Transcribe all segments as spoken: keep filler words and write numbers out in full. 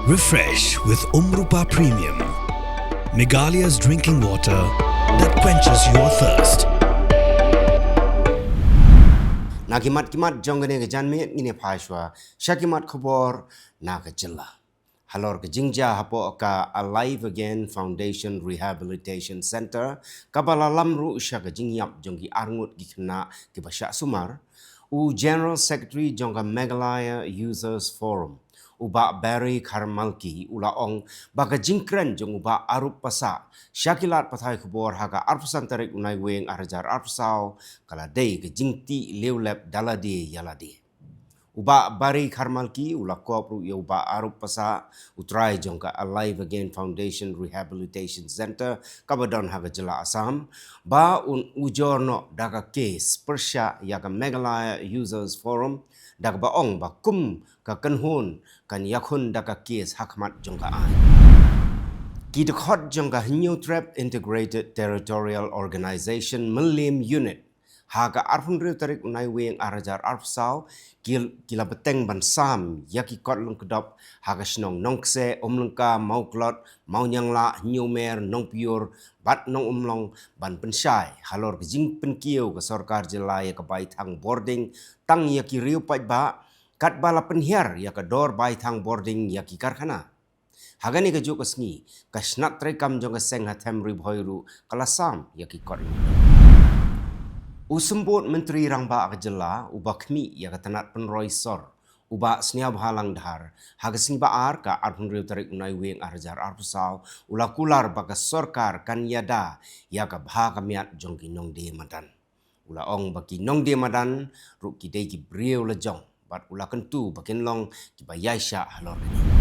Refresh with Umrupa Premium, Meghalaya's drinking water that quenches your thirst. Na ki mat ki mat jong kane ka janmiet ngin ïa phai shuwa sha ki mat khubor na ka jylla. Halor ka jingjia hapoh ka Alive Again Foundation Rehabilitation Centre, kaba la lam ruh sha ka jingïap jong ki arngut ki khynnah kiba shah sumar, u General Secretary jong ka Meghalaya Users Forum, u Bah Barry Kharmalki, u la ong ba ka jingkren jong u Bah Arup Passah sha ki lad pathai khubor ha ka arphew san tarik u Naiwieng arhajar arphew saw ka la dei ka jingtih liewlep da lade ïa lade. U Bah Barry Kharmalki u la kup ruh ïa u Bah Arup Passah, u trai jong ka Alive Again Foundation Rehabilitation Centre kaba don ha ka jylla Assam, ba un ujor noh da ka kes pyrshah ïa ka Meghalaya Users Forum, da kaba ong ba kum ka kynhun kan ïakhun da ka kes ha khmat jong ka aiñ. Ki dkhot jong ka Hynñiewtrep Integrated Territorial Organization Mylliem Unit, ha ka arphew hynriew tarik u Naiwieng arhajar arphew saw, ki, ki la bteng ban sam ïa ki kot lyngkdop ha ka shnong Nongkseh, Umlyngka, Mawklot, Mawngianglah, Hynñiewmer, Nongpyiur bad Nongumlong, ban pynshai halor ka jingpynkiew ka sorkar jylla ïa ka baithang bording tang ïa ki riew paidbah, katba la pynhiar ïa ka dor baithang bording ïa ki karkhana. Ha kane kajuh ka sngi, ka shnat treikam jong ka seng ha Them Ri Bhoi ruh ka la sam ïa ki kot lyngkdop. U Symbud Myntri Rangbah ka jylla, uba khmih ïa ka tnat pynroi sor, u Bah Sniawbhalang Dhar, ha ka sngi ba ar ka arphew hynriew tarik u Naiwieng arhajar arphew saw, u la kular ba ka sorkar kan ïada ïa ka bha ka miat jong ki nongdie madan. U la ong ba ki nongdie madan ruh ki dei ki briew la jong, bad u la kyntu ba kin long kiba ïaishah halor kane.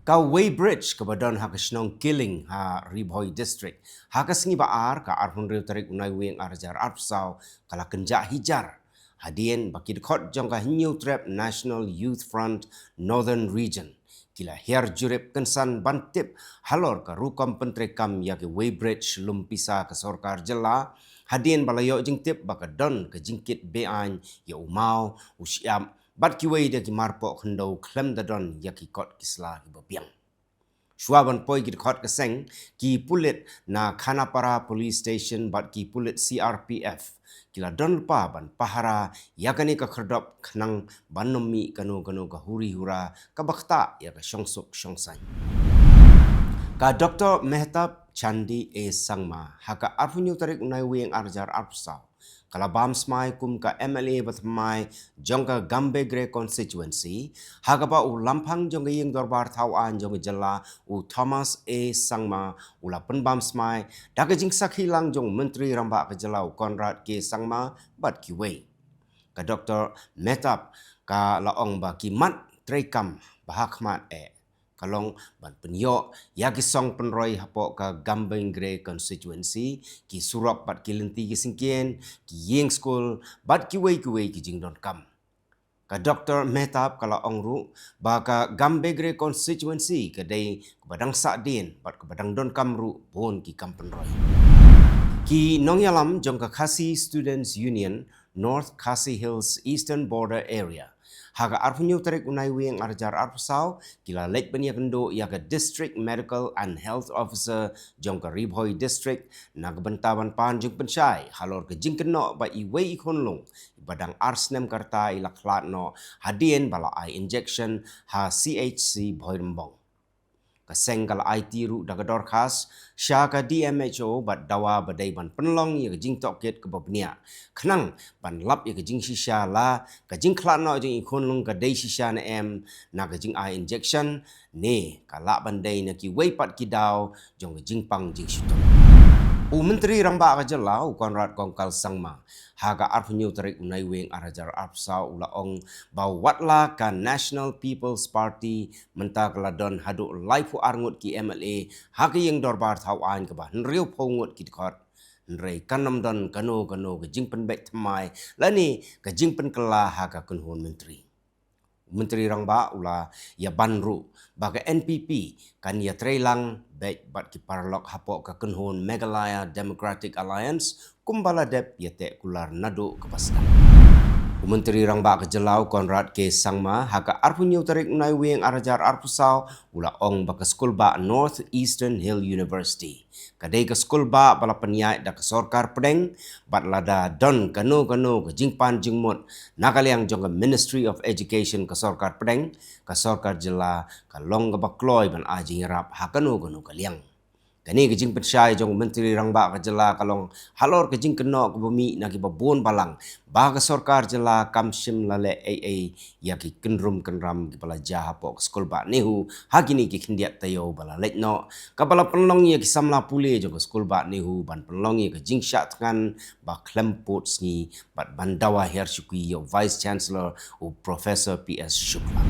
Ka weighbridge kaba don ha ka shnong Kiling ha Ri Bhoi District, ha ka sngi ba ar ka arphew hynriew tarik u Naiwieng arhajar arphew saw, ka la kynjah hijar, hadien ba ki dkhot jong ka Hynñiewtrep National Youth Front Northern Region ki la hiar jurip kynsan ban tip halor ka rukom pyntreikam ïa ki weighbridge lum pisa ka sorkar jylla, hadien ba la ïoh jingtip ba ka don ka jingkit be-aiñ ïa u maw, u shyiap bad kiwei de ki marpoh khyndew khlem da don ïa ki kot ki sla kiba biang. Shuwa ban poi ki dkhot ka seng, ki pulit na Khanapara Police Station bad ki pulit C R P F ki la don lypa ban pahara ïa kane ka khyrdop khnang ban ym mih kano kano ka huri hura kaba ktah ïa ka shongsuk shongsaiñ. Ka Doktor Mehtab Chandee A Sangma, ha ka arphew hynñiew tarik u Naiwieng arhajar arphew saw, ka la bam smai kum ka M L A bathymmai jong ka Gambegre Constituency, ha kaba u lamphang jong ka ïing dorbar thawaiñ jong ka jylla, u Thomas A Sangma, u la pynbam smai da ka jingsakhi lang jong u Myntri Rangbah ka jylla, u Conrad K Sangma bad kiwei. Ka Doktor Mehtab ka la ong ba ki mat treikam ba ha khmat eh ka long ban pynïoh ïa ki song pynroi hapoh ka Gambegre Constituency, ki surok bad ki lynti ki syngkien, ki ïing skul bad kiwei kiwei ki jingdonkam. Ka Doktor Mehtab ka la ong ruh ba ka Gambegre Constituency ka dei kaba dang sahdien bad kaba dang donkam ruh bun ki kam pynroi. Ki nongïalam jong ka Khasi Students Union North Khasi Hills Eastern Border Area, ha ka arphew hynñiew tarik u Naiwieng arhajar arphew saw, ki la leit ban ïakynduh ïa ka District Medical and Health Officer jong ka Ri Bhoi District, na ka bynta ban pan jingpynshai halor ka jingkynnoh ba iwei i khunlung ba dang ar snem ka rta i la khlad noh hadien ba la ai injection ha C H C Bhoirymbong. Ka seng ka la aiti ruh da ka dorkhas sha ka D M H O bad dawa ba dei ban pynlong ïa ka jingtohkit kaba bniah, khnang ban lap ïa ka jingshisha la ka jingkhlad noh jong i khunlung ka dei shisha ne em na ka jingai injection, ne ka lah ban dei na kiwei pat ki daw jong ka jingpang jingshitom. U Myntri Rangbah ka jylla, u Conrad Kongkal Sangma, ha ka arphew hynñiew tarik u Naiwieng arhajar arphew saw, u la ong ba watla ka National People's Party mynta ka la don haduh laiphew ar ngut ki M L A ha ka ïing dorbar thawaiñ kaba hynriewphew ngut ki dkhot, hynrei kan ym don kano kano ka jingpynbeit thymmai lane ka jingpynkylla ha ka kynhun myntri. Myntri Rangbah u la ïaban ruh ba ka N P P kan ïatreilang beit bad ki paralok hapoh ka kynhun Meghalaya Democratic Alliance kumba la dep ïateh kular naduh kaba sdang. U Myntri Rangbah ka Jylla u Conrad K Sangma ha ka arphew hynñiew tarik u Naiwieng ar hajar arphew saw u la ong ba ka skulbah North Eastern Hill University ka dei ka skulbah ba la pynïaid da ka sorkar pdeng, bad lada don kano kano ka jingpan jingmut na ka liang jong ka Ministry of Education ka sorkar pdeng, ka sorkar jylla ka long kaba kloi ban ai jingïarap ha kano kano ka liang. Kane ka jingpynshai jong u Myntri Rangbah ka Jylla ka long halor ka jingkynnoh kaba mih na kiba bun balang ba ka sorkar jylla kam shym la leh ei ei ïa ki kynrum kynram kiba la jia hapoh ka skulbah NEHU ha kine ki khyndiat taïew ba la leit noh, kaba la pynlong ïa ki samla pule jong ka skulbah NEHU ban pynlong ïa ka jingshah thngan ba khlem pud sngi bad ban dawa hiar shuki ïa u Vice Chancellor u Professor P S Shukla.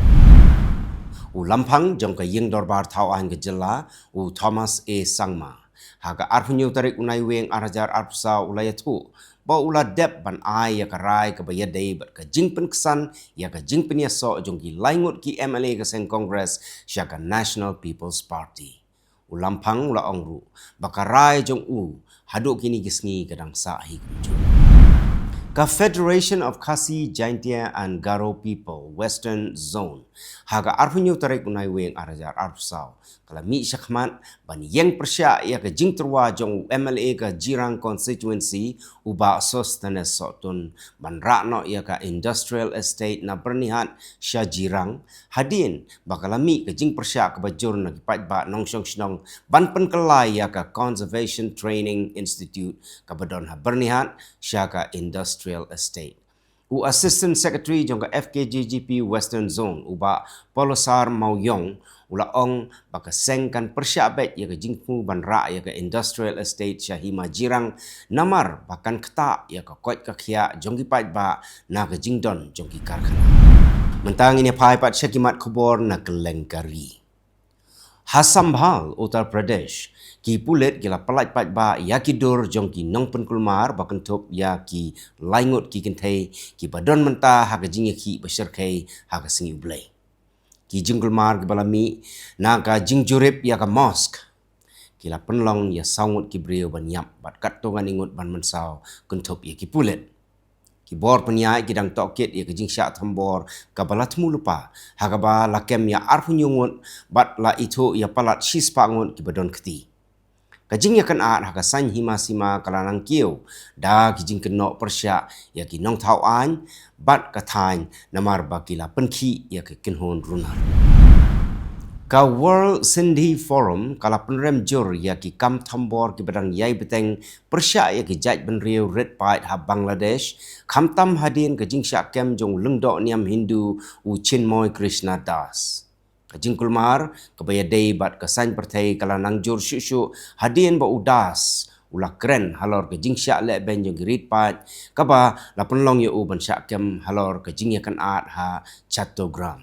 U Lamphang jong ka Ïing Dorbar Thaw Aiñ ka Jylla, u Thomas A Sangma, ha ka arphew hynñiew tarik u Naiwieng ar hajar arphew saw u la ïathuh ba u la dep ban ai ïa ka rai kaba ïadei bad ka jingpynksan ïa ka jingpynïasoh jong ki lai ngut ki M L A ka seng Congress sha ka National People's Party. U Lamphang u la ong ruh ba ka rai jong u haduh kine ki sngi ka dang sah hi kumjuh. Ka Federation of Khasi Jaintia and Garo People Western Zone ha ka arphew hynñiew tarik u Naiwieng ar hajar arphew saw ka la mih shakhmat ban ïeng pyrshah ïa ka jingtyrwa jong u M L A ka Jirang Constituency, u Bah Sosthenes Sohtun, ban rah noh ïa ka Industrial Estate na Byrnihat sha Jirang, hadien ba ka la mih ka jingpyrshah kaba jur na ki paidbah nongshong shnong ban pynkylla ïa ka Conservation Training Institute kaba don ha Byrnihat sha ka Industrial Estate. U Assistant Secretary jong ka F K J G P Western Zone, u Bah Polosar Mawïong, u la ong ba ka seng kan pyrshah beit ïa ka jingthmu ban rah ïa ka Industrial Estate sha Hima Jirang, namar ba kan ktah ïa ka koit ka khiah jong ki paidbah na ka jingdon jong ki karkhana. Mynta ngin ïa phai pat sha ki mat khubor na kylleng ka ri. Ha Sambhal, Uttar Pradesh, ki pulit ki la pyllait paidbah ïa ki dur jong ki nongpynkulmar ba kynthup ïa ki lai ngut ki kynthei kiba don mynta ha ka jingïakhih ba shyrkhei ha ka Sngi U Blei. Ki jingkulmar kiba la mih na ka jingjurip ïa ka mosque ki la pynlong ïa saw ngut ki briew ban ïap bad katto katne ngut ban mynsaw, kynthup ïa ki pulit. Ki bor pynïaid ki dang tohkit ïa ka jingshah thombor kaba la thmu lypa, ha kaba la kem ïa arphew hynñiew ngut bad la ithuh ïa palat shispah ngut kiba don kti. Ka jingïakynad ha ka saiñ hima sima ka la nang kiew da ki jingkynnoh pyrshah ïa ki nongthaw aiñ bad ka thaiñ, namar ba ki la pynkhih ïa ka kynhun runar. Ka World Sindhi Forum ka la pynrem jur ïa ki kam thombor kiba dang ïai bteng pyrshah ïa ki jaitbynriew rit paid ha Bangladesh, khamtam hadien ka jingshah kem jong u lyngdoh niam Hindu, u Chinmoy Krishna Das. Ka jingkulmar kaba ïadei bad ka saiñ pyrthei ka la nang jur shuh shuh hadien ba u Das u la kren halor ka jingshah lehbeiñ jong ki rit paid, kaba la pynlong ïa u ban shah kem halor ka jingïakynad ha Chattogram.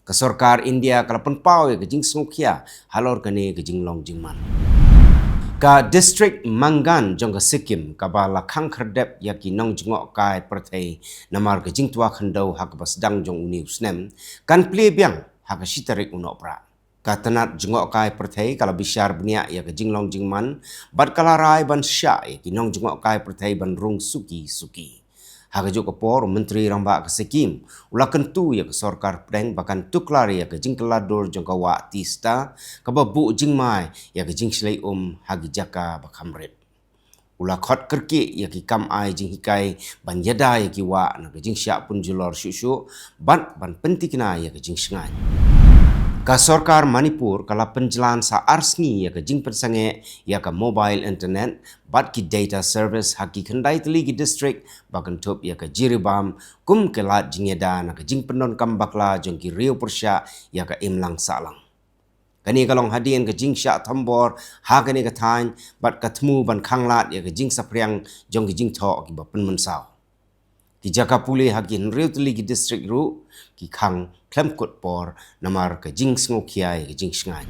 Ka sorkar India ka la pynpaw ïa ka jingsngewkhia halor kane ka jinglong jingman. Ka district Mangan jong ka Sikkim kaba la khang khyrdep ïa ki nongjngohkai pyrthei namar ka jingtwa khyndew ha kaba sdang jong une u snem, kan plie biang ha ka shi tarik u Nohprah. Ka tnat jngohkai pyrthei ka la bishar bniah ïa ka jinglong jingman bad ka la rai ban shah ïa ki nongjngohkai pyrthei ban rung suki suki. Ha kajuh ka por, u Myntri Rangbah ka Sikkim u la kyntu ïa ka sorkar pdeng ba kan tuklar ïa ka jingkylla dur jong ka wah Teesta, kaba buh jingmai ïa ka jingshlei um ha ki jaka ba kham rit. U la khot kyrkieh ïa ki kam ai jinghikai ban ïada ïa ki wah na ka jingshah pynjulor shuh shuh bad ban pynthikna ïa ka jingshngaiñ. Ka sorkar Manipur ka la pynjlan sa ar sngi ïa ka jingpynsangeh ïa ka mobile internet bad ki data service ha ki khyndai tylli ki district ba kynthup ïa ka Jiribam, kum ka lad jingïada na ka jingpyndonkam bakla jong ki riew pyrshah ïa ka imlang sahlang. Kane ka long hadien ka jingshah thombor ha kane ka thaiñ bad ka thmu ban khanglad ïa ka jingsaphriang jong ki jingthoh kiba pynmynsaw. Ki jaka pule ha ki hynriew tylli ki district ruh ki khang khlem kut por namar ka jingsngewkhia ïa ka jingshngaiñ.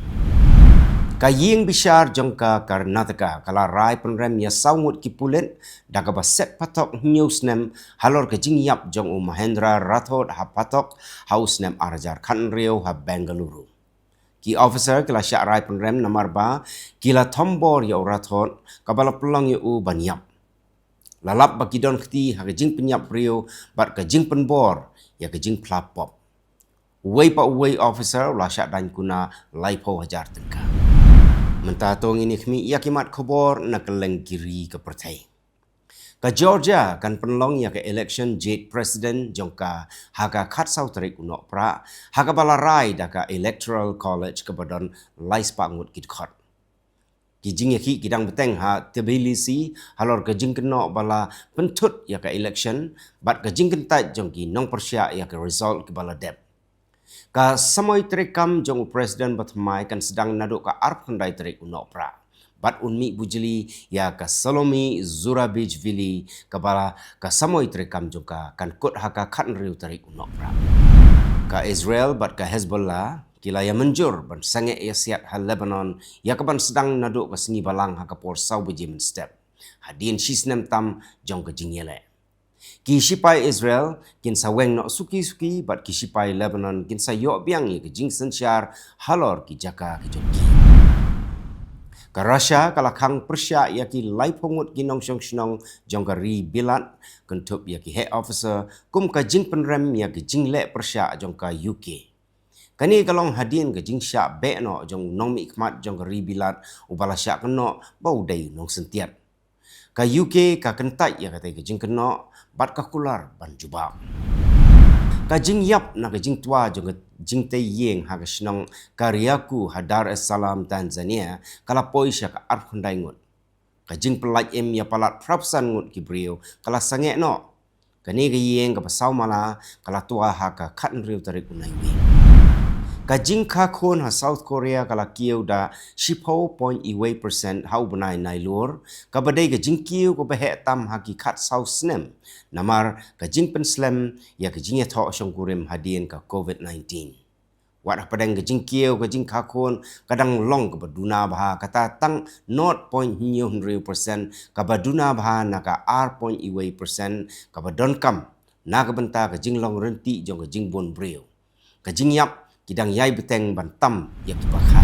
Ka ïing bishar jong ka Karnataka ka la rai pynrem ïa saw ngut ki pulit da kaba set phatok hynñiew snem halor ka jingïap jong u Mahendra Rathod ha phatok ha u snem ar hajar khathynriew ha Bengaluru. Ki officer ki la shah rai pynrem namar ba ki la thombor ïa u Rathod, kaba la pynlong ïa u ban ïap. La lap ba ki don kti ha ka jingpynïap briew bad ka jingpynbor ïa ka jingphla pop. Uwei pa uwei officer u la shah daiñ kuna laiphew hajar tyngka. Mynta to ngin ïa khmih ïa ki mat khubor na kylleng ki ri ka pyrthei. Ka Georgia kan pynlong ïa ka election jait president jong ka ha ka khatsaw tarik u Nohprah, ha kaba la rai da ka Electoral College kaba don laispah ngut ki dkhot. Ki jingïakhih ki dang bteng ha Tbilisi halor ka jingkynnoh ba la pynthut ïa ka election bad ka jingkyntait jong ki nongpyrshah ïa ka result kiba la dep. Ka samoi treikam jong u president ba thymmai kan sdang naduh ka arphew khyndai tarik u Nohprah. Bad un mih bujli ïa ka Salome Zurabishvili, kaba la ka samoi treikam jong ka kan kut ha ka khathynriew tarik u Nohprah. Ka Israel bad ka Hezbollah ki la ïa mynjur ban sangeh ïa siat ha Lebanon ïa kaban sdang naduh ka sngi Balang ha ka por saw baje mynstep, hadien shi snem tam jong ka jingïaleh. Ki shipai Israel kin sa weng noh suki suki bad ki shipai Lebanon kin sa ïoh biang ïa ka jingsynshar halor ki jaka ki jong ki. Ka Russia ka la khang pyrshah ïa ki laiphew ngut ki nongshong shnong jong ka ri Belarus, kynthup ïa ki heh officer, kum ka jingpynrem ïa ka jingleh pyrshah jong ka U K. Kane ka long hadien ka jingshah beh noh jong u nongmihkhmat jong ka ri Belarus uba la shah kynnoh ba u dei u nongsyntiat. Ka U K ka kyntait ïa katei ka jingkynnoh bad ka kular ban jubab. Ka jingïap na ka jingtwa jong ka jingtei ïing ha ka shnong Kariaku ha Dar es Salaam, Tanzania ka la poi sha ka arphew khyndai ngut. Ka jingpyllait im ïa palat phra phew san ngut ki briew ka la sangeh noh. Kane ka ïing kaba saw mala ka la twa ha ka khathynriew tarik u Naiwieng. Ka jingkha khun ha South Korea ka la kiew da shiphew point wei percent ha u bnai Nailur, kaba dei ka jingkiew kaba heh tam ha ki khatsaw snem namar ka jingpynslem ïa ka jingïathoh shongkurim hadien ka COVID nineteen. Wat hapdeng ka jingkiew ka jingkha khun ka dang long kaba duna bha, kata tang nought point hynñiew hynriew percent, kaba duna bha na ka ar point wei percent kaba donkam na ka bynta ka jinglong rynti jong ka jingbun briew. Ka jingïap ki dang ïai bteng ban tam ïa kiba kha.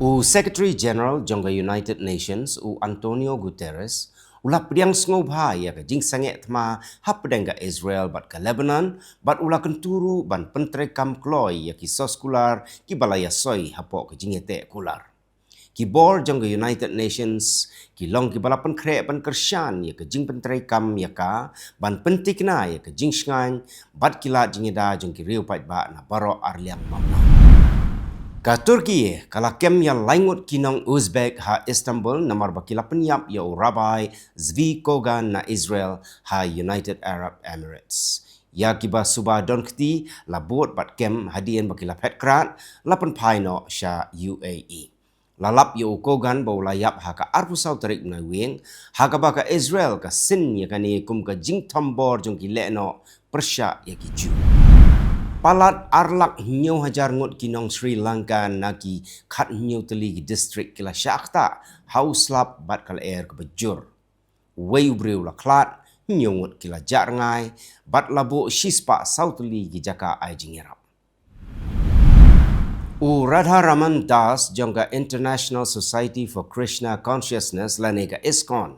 U Secretary General jong ka United Nations, u Antonio Guterres, u la pdiang sngewbha ïa ka jingsangeh thma hapdeng ka Israel bad ka Lebanon, bad u la kyntu ruh ban pyntreikam kloi ïa ki soskular kiba la ïasoi hapoh ka jingïateh kular. Ki bor jong ka United Nations ki long kiba la pynkhreh ban kyrshan ïa ka jingpyntreikam ïa ka, ban pyntikna ïa ka jingshngaiñ bad ki lad jingïada jong ki riew paidbah na baroh arliang mamna. Ka Turkey ka la kem ïa lai ngut ki nong Uzbek ha Istanbul namar ba ki la pynïap ïa u Rabbi Zvi Kogan na Israel ha United Arab Emirates. Ïa kiba suba don kti la bud bad kem hadien ba ki la phet krad, la pynphai noh sha U A E. La lap ïa u Kogan ba u la ïap ha ka arphew saw tarik u Naiwieng, ha kaba ka Israel ka sin ïa kane kum ka jingthombor jong ki lehnoh pyrshah ïa ki Jiw. Palat ar lak hynñiew hajar ngut ki nong Sri Lanka na ki khathynñiew tylli ki district ki la shah ktah ha u slap bad ka lyer kaba jur. Uwei u briew la khlad, hynñiew ngut ki la jah rngai, bad la buh shispah saw tylli ki jaka ai jingïarap. U Radharaman Das jong ka International Society for Krishna Consciousness lane ka ISKCON,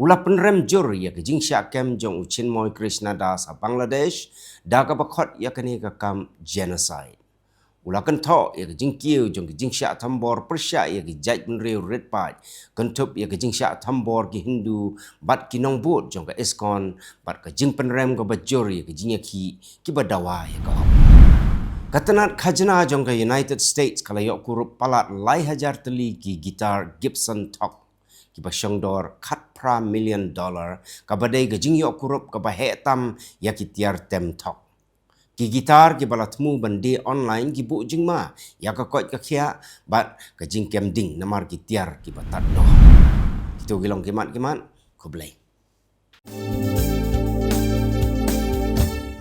u la pynrem jur ïa ka jingshah kem jong u Chinmoy Krishna Das ha Bangladesh, da kaba khot ïa kane ka kam genocide. U la kynthoh ïa ka jingkiew jong ka jingshah thombor pyrshah ïa ki jaitbynriew rit paid, kynthup ïa ka jingshah thombor ki Hindu bad ki nongbud jong ka ISKCON, bad ka jingpynrem kaba jur ïa ka jingïakhih kiba dawa ïa ka hok. Ka tnat khajna jong ka United States ka la ïoh kurup palat lai hajar tylli ki guitar Gibson thok kiba shongdor khatphra million dollar, kaba dei ka jingïoh kurup kaba heh tam ïa ki tiar tem thok. Ki guitar kiba la thmu ban die online ki buh jingma ïa ka koit ka khiah bad ka jingkem ding namar ki tiar kiba tad doh. Kito ki long ki mat ki mat, khublei.